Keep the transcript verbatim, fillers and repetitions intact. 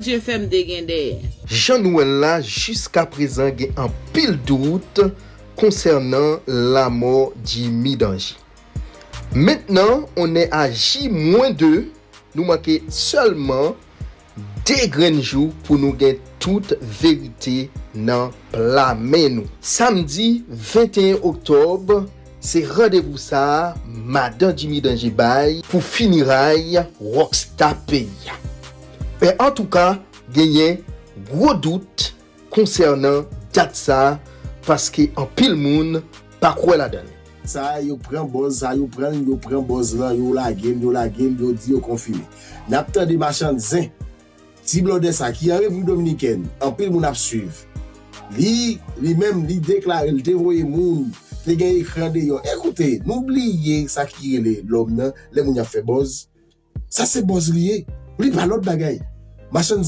Dye fè m te gen dèyè. Jan nou wè l la, jiskaprezan gen anpil dout konsènan lanmò Jimmy Danje. Mentnan, on è a J mwens de, nou manke sèlman de grenn jou pou nou gen tout verite nan pla men nou. Samdi venteyen oktòb, se randevou sa a madan Jimmy Danje bay pou fineray rockstar peyi a. Men antouka, genyen gwo dout konsènan dat sa a, paske anpil moun pa kwè ladan l. Sa yo pran bòz, sa yo pran l, yo pran bòz lan, yo lage l, yo lage l, yo di yo konfime. N ap tande machann zen, ti blòdè sa ki an Repiblik Dominikèn, anpil moun ap swiv. Li, li menm, li deklare l te voye moun, te gen ekran deyò. Ekoute, nou bliye sa ki rele lòm nan, lè moun y ap fè bòz. Sa se bòz li ye. Li pa lòt bagay. Machann